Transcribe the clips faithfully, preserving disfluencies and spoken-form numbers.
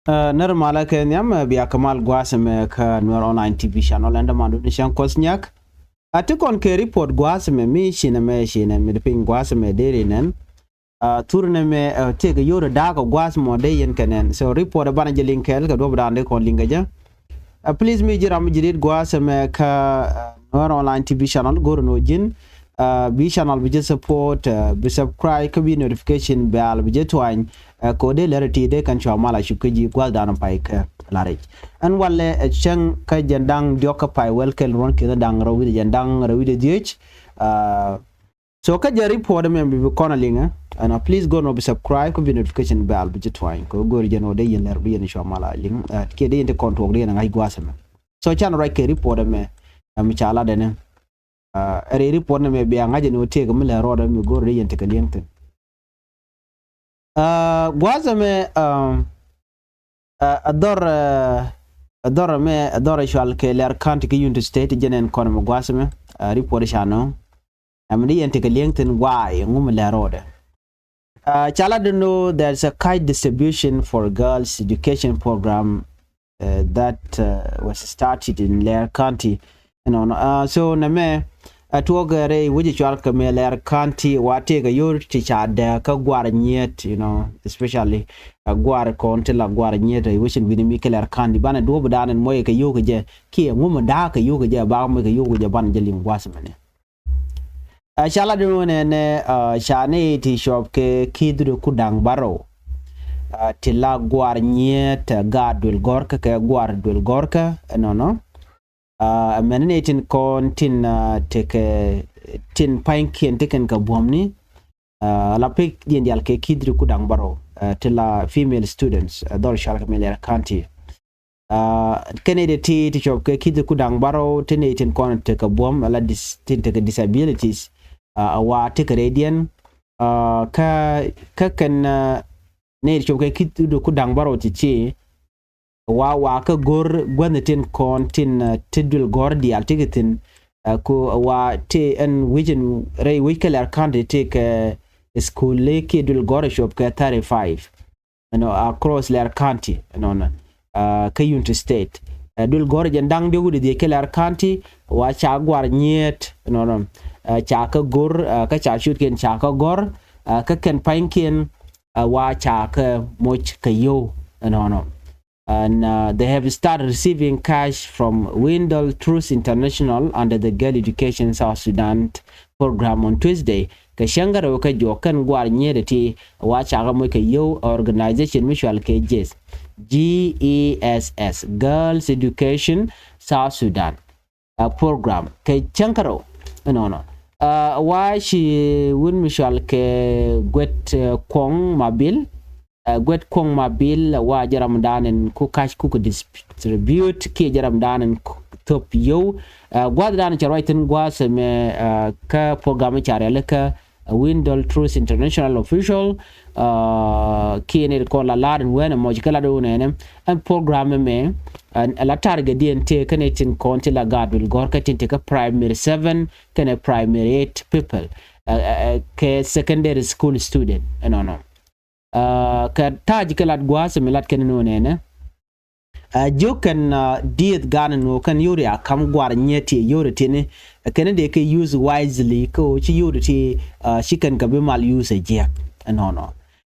Ɛ, nɛr malä kɛ nhiam, ɛ, bia kɛ mal gua̱a̱th ɛmɛ kä Nuer Online T V channel, ɛn dämandu ni cäŋ Kuɔth Nyak. Ɛ, ti kɔn kɛ report gua̱a̱th ɛmɛ mi cinɛ mɛ cinɛ mi di piny gua̱a̱th ɛmɛ deri nɛn. Ɛ, thur nɛ mɛ, ɛ, tëëkɛ yio̱w da̱a̱k ɛ gua̱a̱th mɔ dee yɛn kɛ nɛn. So report ɛ banɛ jɛ liŋ kɛɛl kɛ duɔ̱p da̱a̱n dee kɔn liŋ kɛ jɛ. Ɛ, please mi ji̱ ram mi ji̱ rit gua̱a̱th ɛmɛ kä, ɛ, Nuer Online T V channel, go̱r ni wä ji̱n. Ɛ, bi channel bi jɛ support, ɛ, bi subscribe kä bi notification bell bi jɛ tuany. Ɛ, kɛ wä dee lɛr ti dee kɛn cua mal a cup kä ji̱ gua̱a̱th da̱a̱n pay kä laric. Ɛn walɛ, ɛ, cäŋ kä jɛn da̱ŋ diɔ̱k kä pay wäl kɛl ruɔ̱n ki̱n da̱ŋ rɛw wi̱cdɛ jɛn da̱ŋ rɛw wi̱cdɛ dhiec. Ɛ, so kä jɛ report ɛmɛ bi bi kɔn a liŋ, ɛ, ɛn a please go̱r ni wä bi subscribe kä bi notification bell bi jɛ tuany. Kɛ wä go̱r jɛn wä dee yɛn lɛr bi yɛn cua mal a liŋ, ɛ, kiɛ dee yɛn ti kɔn tuɔk dee yɛn a ŋa̱c gua̱a̱th ɛmɛ. So can ruac kɛ report ɛmɛ, ɛ, mi ca lat ɛnɛ. Ɛ, ɛ ri report ni mɛ bia ŋa̱c ni wä tëëk mi lɛ rɔɔdɛ mi go̱r ri yɛn tekɛ liɛŋ thi̱n. Ɛ, gua̱a̱th ɛmɛ, ɛ, ɛ, ɛ dhɔr, ɛ, ɛ dhɔr ɛmɛ, ɛ dhɔr ɛ cual kɛ Leer County kä Unity State, jɛn ɛn kɔn ɛmɛ gua̱a̱th ɛmɛ, ɛ, report ca nɔ. Ɛ, mi di yɛn tekɛ liɛŋ thi̱n gua̱a̱ ŋu mi lɛ rɔɔdɛ. Uh, ca lat dun, there's a cash distribution for girls education program, uh, that, uh, was started in Leer County. You know, uh, so nɛ mɛ, ɛ tuɔk ɛ rɛy wec cual kɛ mɛ Leer County wa tëëkɛ yio̱w ti ca dɛ kä gua̱r nyiet, you know, especially, ɛ gua̱r kɔn ti la gua̱r nyiet rɛy wec in wi̱ni mi kɛ Leer County. Banɛ duɔ̱p da̱a̱n in muɔc kɛ yio̱w kɛ jɛ kiɛ ŋu mi da̱a̱k kɛ yio̱w kɛ jɛ, ba muɔc kɛ yio̱w kɛ jɛ, banɛ jɛ liŋ gua̱a̱th mɛnɛ. Ɛ, ca lat dun wä nɛnɛ, ɛ, ca ni ti cuɔp kɛ ki̱th du ku da̱ŋ bärɔw. Ɛ, ti la gua̱r nyiet, ɛ, gaat duël gɔ̱rkä kɛ gua̱r duël gɔ̱rkä, ɛ, nɔnɔ. Ɛ, mɛn ni tin kɔn tin, ɛ, tekɛ tin pa̱nykiɛn ti kɛn kɛ buɔ̱mni. Ɛ, la pek diɛn dial kɛ ki̱th du ku da̱ŋ bärɔw, ɛ, ti la female students, ɛ, dhɔr cual kɛ mɛ Leer County. Ɛ, kɛn nɛy ti ti cuɔp kɛ ki̱th ku da̱ŋ bärɔw, ti nɛy tin kɔn tekɛ buɔ̱m, ala dis-, tin tekɛ disabilities, ɛ, a wa tekɛ rɛydiɛn, ɛ, kä, kä kɛn, ɛ, nɛy ti cuɔp kɛ ki̱th ku da̱ŋ bärɔw ti ci, wa, wa kä go̱r gua̱nh tin kɔn tin, ɛ, ti duël gɔ̱r diaal ti kɛ thi̱n, ɛ, ku wa ti ɛn wi̱c in rɛy wi̱c kɛ Leer County ti kɛ school li kiɛ duël gɔ̱r cuɔp kɛ thirty five. You know, across Leer County, you know, uh, kä Unity State. Ɛ, duël gɔ̱r jɛn da̱ŋ diɔ̱k wi̱cdɛ dhiec kä Leer County, wa ca gua̱r nyiet, you know, ɛ, ca kä go̱r, ɛ, kä ca ciötkiɛn ca kä gɔ̱r, ɛ, kä kɛn pa̱nykiɛn, ɛ, wa ca kä moc kɛ yio̱w, you know. And, uh, they have started receiving cash from Windel Trust International under the Girl Education South Sudan program on Tuesday. Kɛ cäŋ kä rɛw kä juɔk kɛn gua̱r nyiet ti wa ca kä moc kɛ yio̱w organization mi cual kɛ JES, G E S S, Girls Education South Sudan, ɛ, program kɛ cäŋ kä rɛw. Ɛnɔnɔ, ɛ, wa ci wun mi cual kɛ Guet, ɛ, Kuɔŋ Mabil. Ɛ, Guet Kuɔŋ Mabil wa jɛ ram dan in ku cash ku kɛ distribute kiɛ jɛ ram dan in ku thop yio̱w. Ɛ, gua̱th dan cɛ ruac thi̱n gua̱th mɛ, ɛ, kä program ca riali kä, ɛ, Windel Trust International Official, ɛ, kiɛ ni kɔn la lar in wɛn ɛ mɔc kä la do nɛnɛ. Ɛn program mɛ, ɛ, la target diɛn tëë kɛn tin kɔn ti la gaat duël gɔ̱r kä tin tëë kä primary seven kɛnɛ primary eight people, ɛ, ɛ, ɛ, kɛ secondary school student, ɛnɔnɔ. Ɛ, kɛ ta̱a̱ ji̱ kɛ lat gua̱a̱th mi lat kɛn ni wä nɛnɛ. Ɛ, jiök kɛn, ɛ, dieth gan ni wä kɛn yio̱w ria kam gua̱r nyiet ti yio̱w ri tini, ɛ, kɛn dee kɛ use wisely kä ɣöö ci yio̱w ri ti, ɛ, ci kɛn kɛ bi mal use ɛ jiɛk, ɛnɔnɔ.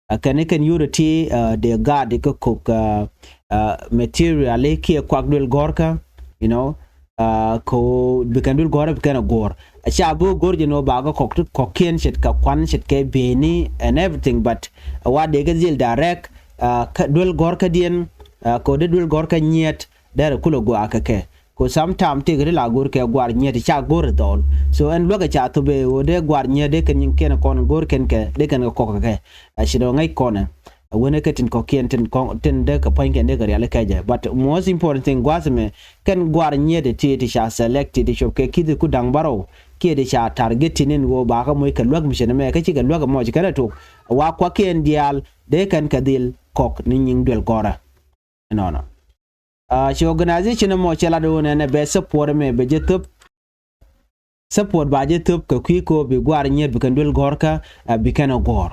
Ɛ, kɛn kɛn yio̱w ri ti, ɛ, dee gaat kɛ kok, ɛ, ɛ, material kiɛ kuak duël gɔ̱rkä, you know, ɛ, kɛ ɣöö bi kɛn duël gɔ̱rä bi kɛn ɛ go̱r. Ɛ ca bi go̱r jɛ ni wä ba kɛ kɔk ti kɔkiɛn ce̱tkɛ kuan ce̱tkɛ beni and everything, but, ɛ, wa dee kɛ dhil direct, ɛ, kä duël gɔ̱rkädiɛn, ɛ, kɛ ɣöö dee duël gɔ̱rkä nyiet derɛ kulɛ guakä kɛ. Kɛ ɣöö sometime tëëkɛ ti la go̱r kɛ gua̱r nyiet ca go̱r ɛ dhɔl. So ɛn luäk ɛ ca thop ɛ ɣöö dee gua̱r nyiet dee kɛn nyiŋkiɛn kɔn go̱r kɛn kɛ dee kɛn kɛ kɔk kɛ kɛ. Ɛ ci dɔ̱ŋ ŋäc kɔnɛ. Ɛ wänɛ kɛ tin kɔ̱kiɛn tin kɔ̱ŋ tin dee kɛ pua̱nykiɛn dee kɛ riali kɛ jɛ. But most important thing gua̱th mɛ kɛn gua̱r nyiet ti ti ca select ti ti cop kɛ ki̱th ku da̱ŋ bärɔw kiɛ ti ca target tin in ɣöö ba kä moc kɛ luäk mi cɛ ni mɛ kä ci kɛ luäk mɔ ci kɛn ɛ tok. Wa kuakiɛn diaal dee kɛn kɛ dhil kɔk ni nyiŋ duël gɔ̱rä. Ɛnɔnɔ. Ɛ, ci organization mɔ cɛ lat wun ɛn ɛ bɛ support mɛ bɛ jɛ thop. Support ba jɛ thop kɛ kui̱ ko bi gua̱r nyiet bi kɛn duël gɔ̱rkä, ɛ, bi kɛn ɛ gɔ̱r.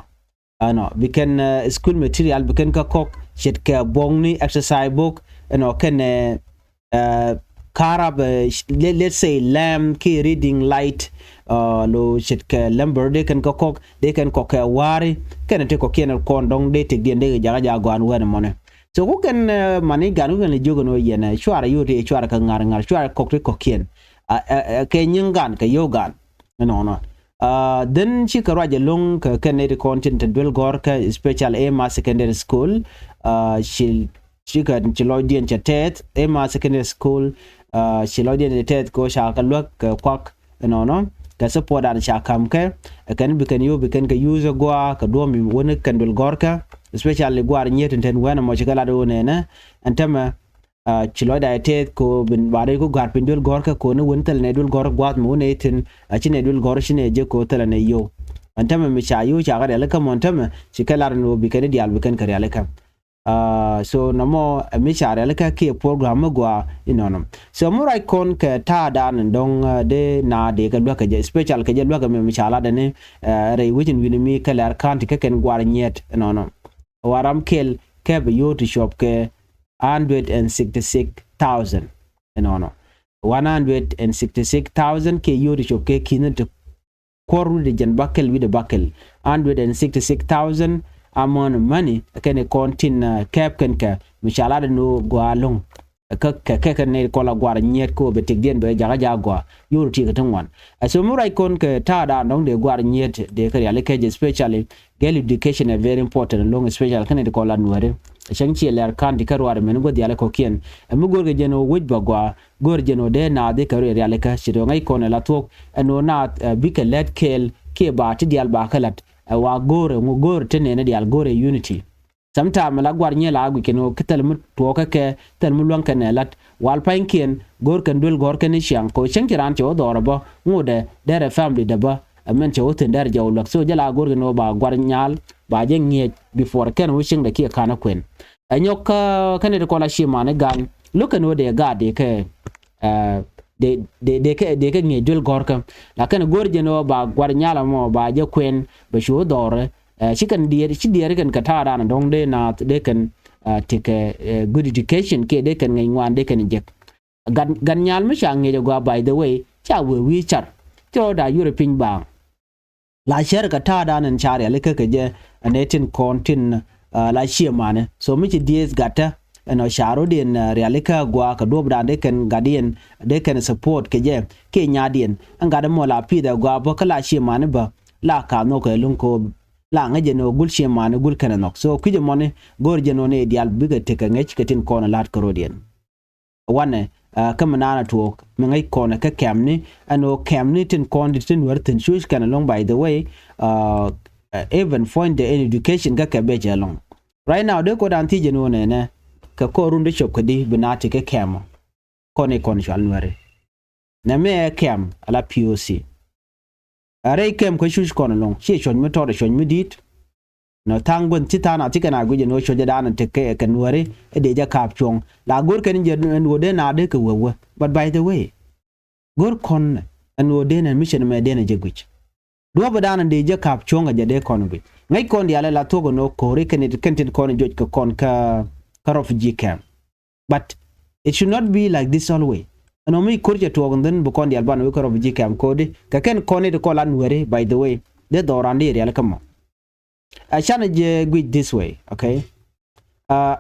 Ɛnɔ, bi kɛn, ɛ, school material bi kɛn kä kɔk, ce̱tkɛ buɔ̱kni, exercise book, ɛnɔ kɛnɛ, uh, karab, uh, let, let's say lamp kiɛ reading light, uh, lo ce̱tkɛ lamp bär dee kɛn kä kɔk, dee kɛn kɔk kɛ wa̱ri, kɛnɛ ti kɔkiɛn kɔn dɔ̱ŋ dee tëkdiɛn dee kɛ jakä jakä gɔaa ɛn wɛn ɛmɔnɛ. So ku kɛn, uh, mani gan ku kɛn lɛ jiök ɛn ɣöö yɛn, uh, cuarɛ yot i̱ cuarɛ kɛ ŋa̱r ŋa̱r, cuarɛ kɔk ti kɔkiɛn. Uh, uh, uh, kɛ nyiŋ gan, kɛ yio̱w gan. Ɛnɔnɔ. Uh, then cikɛ ruac ɛlɔ̱ŋ kɛ kɛn nɛy ti kɔn tin te duel gɔ̱rkä, especially Emma Secondary School. Uh, ci, cikɛ ci lɔcdiɛn cɛ tɛth, Emma Secondary School, uh, ci lɔcdiɛn cɛ tɛth kɛ ɣöö ca kɛ luäk kɛ kuak ɛnɔnɔ. Kɛ support dan ca ka̱m kɛ, ɛ kɛn bi kɛn yio̱w bi kɛn kɛ use ɛ gɔaa kɛ duɔ̱ɔ̱p mi wä ni kɛn duel gɔ̱rkä, especially gua̱a̱r nyiet tin te wɛn ɛmɔ ci kɛ lat ɣöö nɛnɛ. Ɛn täämɛ, uh, ci lɔcda ɛ tɛth kɛ ɣöö bin ba rɛy ku ga̱r piny duel gɔ̱rkä kɛ ɣöö ni wä ni thilɛ nɛy duel gɔ̱r gua̱a̱th mi wä nɛy thi̱n, uh, ci nɛy duel gɔ̱r ci nɛy jek kɛ ɣöö thilɛ nɛy yio̱w. Ɛn täämɛ mi ca yio̱w ca kɛ rialikä mɔ, ɛn täämɛ ci kɛ lar ɛn ɣöö bi kɛn i̱ diaal bi kɛn kɛ rialikä. Uh, so nɔmɔ, uh, mi ca rialikä kiɛ program mi gɔaa inɔnɔ. So mi ruac kɔn kɛ ta̱a̱dan ɛn dɔ̱ŋ, uh, dee na dee kɛ luäk kɛ jɛ, especially kɛ jɛ luäk kɛ mi, mi ca lat ɛn i̱, uh, rɛy wec in wi̱ni mi kɛ Lɛr County kɛ kɛn gua̱a̱r nyiet ɛnɔnɔ. Wa ram kɛl kɛ bi yio̱w ti cuɔp kɛ hundred and sixty-six thousand ɛnɔnɔ. One hundred and sixty-six thousand kiɛ yio̱w ti cuɔp kɛ ki̱n ti kuɔr wi̱cdɛ jiɛn bäkɛl wi̱cdɛ bäkɛl. Hundred and sixty-six thousand amount of money kɛn kɔn tin, uh, kɛp kɛn kɛ mi ca lat ɛn ɣöö gɔaa ɛlɔ̱ŋ. Kä kɛ kɛ kɛ nɛy kɔn la gua̱r nyiet kɛ ɣöö bɛ tëkdiɛn bɛ jakä jakä gɔaa. Yio̱w ti tiek ti ŋuan. Ɛ so mi ruac kɔn kɛ ta̱a̱dan dɔ̱ŋ dee gua̱r nyiet dee kɛ rialikä jɛ, especially girl education ɛ very important ɛlɔ̱ŋ, especially kɛn nɛy ti kɔn la Nuääri. Ɛ cäŋ ciɛ Lɛr County kɛ ruaar mɛn gua̱th diaal kɔ̱kiɛn. Ɛ mi go̱rkɛ jɛn ɣöö wec bä gɔaa, go̱r jɛn ɣöö dee naath i̱ kɛ ruaar rialikä, ci rɔ ŋäc kɔn ɛ la thuɔ̱k ɛn ɣöö naath, uh, bikɛ lät kɛɛl kiɛ ba ti diaal ba kɛ la̱t. Ɛ wa go̱rɛ ŋu go̱r ti nɛnɛ diaal go̱rɛ unity. Sometime la gua̱r nyiet la guic kɛn ɣöö kä thil mi tuɔɔkä kɛ, thil mi luäŋ kɛn ɛ la̱t. Wal pa̱nykiɛn go̱r kɛn duel gɔ̱r kɛn i̱ ciaŋ kɛ ɣöö cäŋ ci raan cɛ wä dhɔr ɛ bä ŋot ɛ derɛ family dɛ bä. Ɛ mɛn cɛ wä thi̱n derɛ jɛ wä luäk. So jɛ la go̱r kɛn ɣöö ba gua̱r nyal ba jɛ ŋi̱eec before kɛn wä cieŋdɛ kiɛ ka̱n ɛ kuɛn. Ɛ nyɔk kä kɛn i̱ ti kɔn la ci mani gan lo̱k kɛn ɣöö dee gaat dee kɛ, uh, dee, dee, dee kɛ, dee kɛ ŋi̱eec duel gɔ̱rkä. Lakin go̱r jɛn ɣöö ba gua̱r nyal ɛmɔ ba jɛ kuɛn bɛ cu wä dhɔr. Ɛ, ci kɛn diɛɛr, ci diɛɛr kɛn kɛ ta̱a̱dan dɔ̱ŋ dee naath dee kɛn, ɛ, tekɛ, ɛ, good education kiɛ dee kɛn ŋäc ŋuan dee kɛn jek. Gat, gat nyal mi ca ŋi̱eec agɔaa, by the way, ca wee wi̱i̱ car. Ci rɔɔda yurɛ piny baaŋ. La cär kɛ ta̱a̱dan ɛn ca rialikä kɛ jɛ ɛn ɛ tin kɔn tin, ɛ, la ciɛ manɛ. So mi ci dieth gatä ɛn ɔ ca rɔɔdiɛn, ɛ, rialikä agɔaa kɛ duɔ̱ɔ̱pdan dee kɛn gatdiɛn dee kɛn support kɛ jɛ kiɛ nyadiɛn. Ɛn gat ɛmɔ la pi̱i̱th agɔaa bä kä la ciɛ manɛ bä la ka nhɔk kɛ luŋ ko̱o̱p. La ŋäc jɛ ni ɣöö gul cie mani gul kɛnɛ nhɔk. So kui̱c ɛmɔni go̱o̱r jɛ ni ɣöö ni diaal bikɛ tekɛ ŋäc kɛ tin kɔn ɛ la̱t kärɔ̱diɛn. Wanɛ, ɛ, kä mi naan ɛ tuɔɔk mi ŋäc kɔn ɛ kä kɛmni ɛn ɣöö kɛmni tin kɔn ti tin wär thi̱n cuc kɛn ɛlɔ̱ŋ, by the way, ɛ, ɛ, even point the in education kä kɛ bɛc ɛlɔ̱ŋ. Right now dee ko̱dan thiec jɛ ni ɣöö nɛnɛ kɛ kɔr run dee cop kädi bi na ti kä kɛmɔ. Kɔn i̱ kɔn cual Nuääri. Nɛmɛ ɛ kɛm ala P O C. Ɛ rɛy kɛm kä cuc kɔn ɛlɔ̱ŋ. Ciɛ cuɔ̱c mi tɔt ɛ cuɔ̱c mi di̱i̱t. Nɔ tha̱a̱ŋ guänh ci tha̱a̱ŋ a thikɛ na guic ɛn ɣöö cuɔ̱cädan ɛ tekɛ kɛ Nuääri ɛ dee jɛ ka̱a̱p cuɔ̱ŋ. La go̱o̱r kɛn jɛ ɛn ɣöö dee na dee kɛ wee wee. But by the way, go̱o̱r kɔn ɛn ɣöö dee nɛ mission mɛ dee nɛ jɛ guic. Duɔ̱ɔ̱pdan in dee jɛ ka̱p cuɔ̱ŋ kɛ jɛ dee kɔn guic. Ŋäc kɔn diaal ɛ la thuɔ̱k ɛn ɣöö ko̱ri kɛn it kɛn tin kɔn juɔc kɛ kɔn kä, kä refugee camp. But it should not be like this always. Ɛn ɣöö mi ko̱r cɛ tuɔɔk in dhin bi kɔn diaal ban wek kä refugee camp ko̱di kɛ kɛn kɔn it kɔn la Nuääri, by the way. Dee dhɔran dee rialikä mɔ. A canɛ jɛ guic this way, okay? Uh,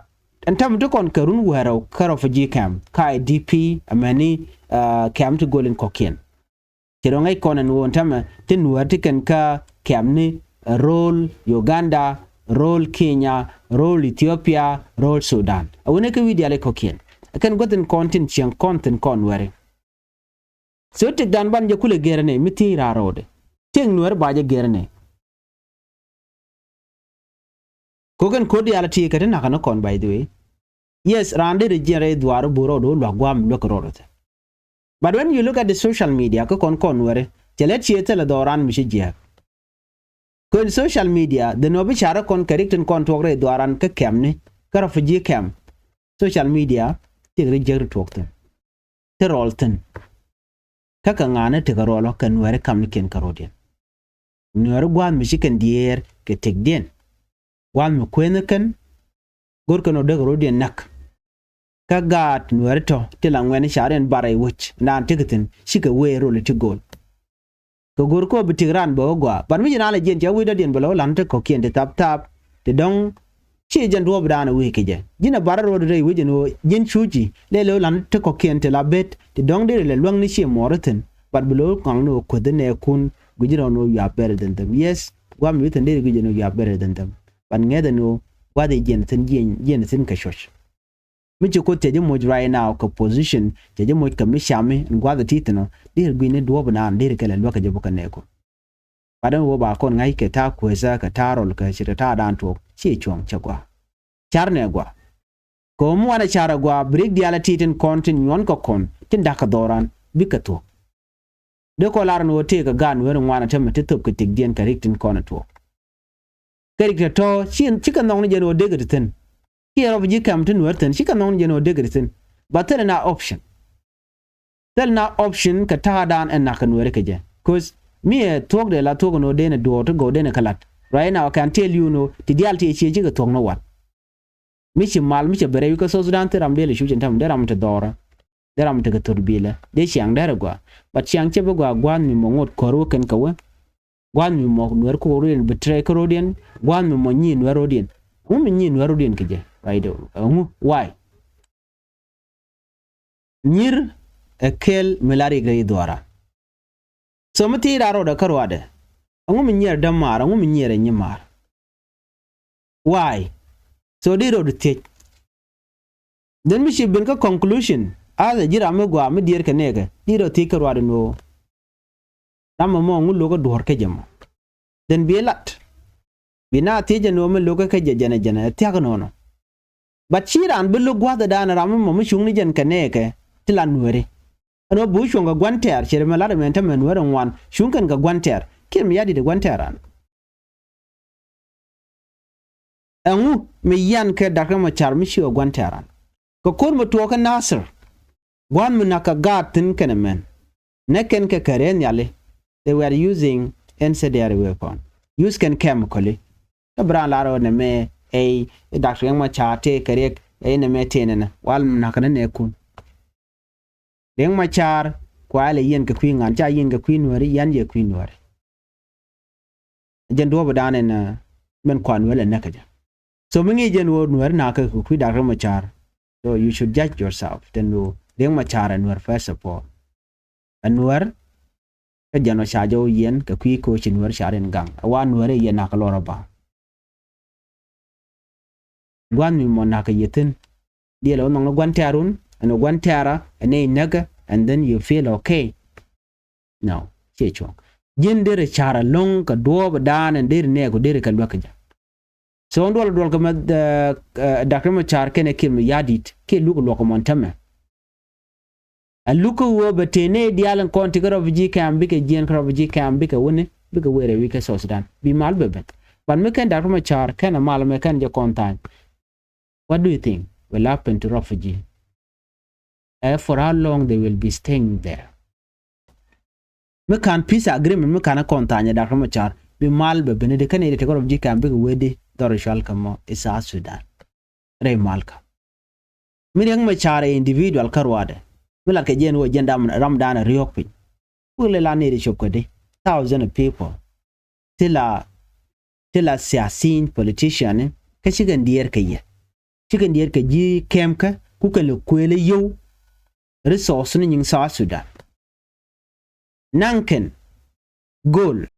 ɛn täämɛ ti kɔn kɛ run wäl rɛw kä refugee camp, kä I D P, amäni, uh, camp ti gööl in kɔ̱kiɛn. Ci rɔ ŋäc kɔn ɛn ɣöö ɛn täämɛ ti Nuäär ti kɛn kä kɛmni, ɛ, ro̱o̱l Uganda, ro̱o̱l Kenya, ro̱o̱l Ethiopia, ro̱o̱l Sudan. A wen ɛ kɛ wi̱i̱ diaal i̱ kɔ̱kiɛn. Ɛ kɛn guäth in kɔn tin cieŋ kɔn thi̱n kɔn Nuääri. So tëkdan ban jɛ kulɛ gɛrɛ nɛ mi thiec raar rɔɔdɛ. Tëk Nuäär ba jɛ gɛrɛ nɛ. Ko̱k ɛn ko̱r diaal a ti kɛ ti nakä ni kɔn, by the way. Yes, raan dee rɛ jiɛn rɛy dhuaar i̱ bo̱o̱r rɔɔd ɣöö lua̱k gua̱a̱m luäk rɔɔd ɛ thɛ. But when you look at the social media kä kɔn kɔn Nuääri, cɛ lɛ ciɛ thilɛ dhɔran mi ci jiääk. Kɛ in social media, the nɔ bi carä kɔn kɛ rik tin kɔn tuɔɔk rɛy dhuaran kä kɛmni, kä refugee camp. Social media, tiek ri jiäk ri tuɔɔk thi̱n. Ti rɔl thi̱n. Kä kɛ ŋa̱a̱n ni tekɛ rɔl ɔ kɛ Nuääri kamnikiɛn kärɔ̱diɛn. Nuääri gua̱a̱th mi ci kɛn diëër kɛ tëkdiɛn. Gua̱a̱th mi kuëëni kɛn. go̱rkɛ nɔ dee kɛ rɔ̱diɛn näk. Kä gaat Nuääri tɔ̱ ti la ŋuɛ̈ni ca riɛn bar rɛy wec naan tekɛ thi̱n, cikɛ wee rol ti go̱o̱l. Kɛ go̱r kɔ bi tik raan bɛ wä gɔaa. But mi ci naan la jiɛn cɛ wec dɔ̱diɛn bɛ lɛ wä la̱n ti kɔ̱kiɛn ti thap thap ti dɔ̱ŋ. Ci jɛn duɔ̱ɔ̱pdan wee kɛ jɛ. Ji̱n a bar rɔɔd rɛy wec ɛn ɣöö ji̱n cuci lɛ lɛ wä la̱n ti kɔ̱kiɛn ti la bet ti dɔ̱ŋ deri lɛ luäŋni ciɛ muɔɔri thi̱n. But bi lo̱ kaŋ ni ɣöö kueth nɛɛkun gui̱ci rɔ̱ ni ɣöö you are better than them. Yes, gua̱a̱m mi thi̱n deri gui̱ci ni ɣöö you are better than them. But ŋɛth ɛn ɣöö gua̱th i̱ jiɛn thi̱n, jiɛn, jiɛn thi̱n kɛ cuɔ̱c. Mi ci Kuoth cɛ ji̱ moc right now kɛ position, cɛ ji̱ moc kɛ mi cami in gua̱th ɛ ti thi̱n ɔ, deri gui̱ni duɔ̱ɔ̱p inan deri kɛ lɛ luäk kɛ jɛ bä kɛ nɛɛkun. Bat ɛn ɣöö ba kɔn ŋa̱c kɛ ta̱a̱ kueethä kɛ ta̱a̱ rɔl kɛ ce̱tkɛ ta̱a̱dan tuɔɔk, ciɛ cuɔ̱ŋ, cɛ gɔaa. Car nɛ gɔaa. Kɛ ɣöö mi wanɛ car ɛ gɔaa bi riɛk diaal ɛ ti tin kɔn tin nyuɔn kɛ kɔn tin da̱k kɛ dhɔran bikɛ thuɔ̱k. Dee kɔ lar ni ɣöö tëëkɛ gaat Nuääri ŋuan ɛ tämɛ ti thöp kɛ tëkdiɛn kɛ rik tin kɔn ɛ tuɔɔk. Kɛ rik tɔ̱tɔ̱ ci, cikɛ nhɔk ni jɛn ɣöö dee kɛ ti thi̱n. Kiɛ rɔp ji̱ kɛm ti Nuäär thi̱n, cikɛ nhɔk ni jɛn ɣöö dee kɛ ti thi̱n. Ba thilɛ na option. Thilɛ na option kɛ ta̱a̱dan ɛ na̱k kɛ Nuääri kɛ jɛ. 'Cause mi ɛ thuɔ̱k dee la thuɔ̱k ni ɣöö dee ni duɔɔk ti gɔw dee ni kɛ la̱t. Right now, I can tell you ni ɣöö ti diaal ti ɛ ciɛ cikɛ thuɔ̱k ni wal. Mi ci mal, mi cɛ ben rɛy wi̱c kä South Sudan, thil ram dee lɛ cu cin tɛm, dee ram tekɛ dhɔrä. Dee ram tekɛ thot bilɛ. Dee ciaŋ dee rɛ gɔaa. But ciaŋ cɛ bi gɔaa gua̱a̱th mi mɔ ŋot kɔr wä kɛn kɛ wä. Gua̱a̱th mi mɔ Nuäär kɔr rɔ̱diɛn, betray kɛ rɔ̱diɛn. Gua̱a̱th mi mɔ nyi Nuäär rɔ̱diɛn. Ŋu mi nyi Nuäär rɔ̱diɛn kɛ jɛ? Right? Ŋu? Why? Nyir ɛ kɛl mi la rik rɛy dhuaara. So mi thiec raan rɔɔdɛ kä ruaadɛ, ɛŋu mi nyiɛɛr dämaar, ɛŋu mi nyiɛɛr ɛ nyimaar? Why? So di rɔɔd thiec. Then mi ci ben kä conclusion, as a ji̱ ram mi gɔaa mi diɛɛr kɛ nɛɛkɛ, di rɔɔd thiec kä ruaadɛ ni ɣöö ram ɛmɔ ɛŋu lo̱kä duɔ̱ɔ̱r kä jɛ mɔ? Then bi lat. Bi na thiec ɛn ɣöö mi lo̱kä kä jɛ jɛnɛ jɛnɛ ɛ thia̱k ɛnɔnɔ. But ci raan bi lo̱k gua̱thdan ram mi mɔ mi cuŋni jɛn kɛ nɛɛkɛ ti la Nuääri. Ɛn ɣöö bi wä cuɔ̱ŋ kɛ gua̱n tɛ̈r, ci ri mɛ lat ɛmɛn tämɛ Nuääri ŋuan cuŋ kɛn kɛ gua̱n tɛ̈r. Kiɛ mi ya̱ di̱t ɛ gua̱n tɛ̈r ran. Ɛŋu mi yian kɛ Dak Riɛk Macar mi ci ɣä gua̱n tɛ̈r ran? Kɛ ko̱r mi tuɔɔk kä Nasir. Gua̱n mi na̱k kɛ gaat thi̱n kɛnɛ mɛn. Nɛ kɛn kɛ kɛ rɛɛ nhiali. They were using incendiary weapon. Use kɛn chemically. Kä bi raan lar ɣöö nɛ mɛ ɛ Dak Riɛk Macar tëë kɛ riɛk ɛ nɛ mɛ tëë nɛnɛ. Wal mi na̱k kɛ nɛ nɛɛkun. Riɛk Macar kua lɛ yiɛn kɛ kui̱ ŋa̱n, ca yiɛn kɛ kui̱ Nuääri, yan yɛ kui̱ Nuääri. Jɛn duɔ̱ɔ̱pdan ɛn, uh, mɛn kua Nuäär lɛ näk kä jɛ. So mi ŋi̱i̱c jɛn ɣöö Nuäär na̱k kɛ kui̱ Dak Riɛk Macar. So you should judge yourself. Tɛn ɣöö Riɛk Macar ɛ Nuäär first of all. Ɛ Nuäär kä jɛn ɔ ca jɛ wä yiɛn kɛ kui̱ koci Nuäär ca rin gaŋ. Ɛ wa Nuäär ɛ yɛ na̱k kɛ lɔr ɛ ba. Gua̱n mi mɔ na̱k kɛ yɛ thi̱n. Diɛl ɛ wä nhɔŋ ni gua̱n tɛ̈run, ɛn ɛ gua̱n tɛ̈ra, ɛn ɛ näkä, and then you feel okay. No, ciɛ cuɔ̱ŋ. Ji̱n derɛ car ɛlɔ̱ŋ kɛ duɔ̱ɔ̱pdan ɛn derɛ nɛɛk kɛ derɛ kɛ luäk kɛ jɛ. So ɛn duɔl duɔl kɛ mɛ, uh, uh, Dak Riɛk Macar kɛnɛ Kiir Mayardit kiɛ luk luɔk kɛ mɔn tämɛ. Ɛ luk kä ɣöö bɛ tëë nɛy diaal in kɔn ti kä refugee camp bikɛ jiɛn kä refugee camp bikɛ wuni bikɛ wëë rɛy wi̱c kä South Sudan. Bi mal bɛ ben. But mi kɛn Dak Riɛk Macar kɛn ɛ mal mɛ kɛn jɛ kɔn tha̱a̱ny. What do you think will happen to refugee? Eh, for how long they will be staying there? Mi ka̱n peace agreement mi ka̱n ɛ kɔn tha̱a̱ny ɛ Dak Riɛk Macar bi mal bɛ ben di kɛn ɛ di ti kä refugee camp bikɛ wëë di dhɔr cual kɛ mɔ i South Sudan. Rɛy mal kä. Mi Riɛk Macar ɛ individual kä ruaadɛ. Mi lat kɛ jɛn wä jɛn dam ramdan ɛ riɔ̱k piny. Wä lɛ la ni ri cop kä di. Thousand of people. Ti la, ti la siasin politician, eh, kä cikɛ diɛɛr kɛ yɛ. Cikɛ diɛɛr kɛ ji̱ kɛm kä, ku kɛn lɛ kuël ɛ yio̱w resource ni nyiŋ South Sudan. Naŋ kɛn gold.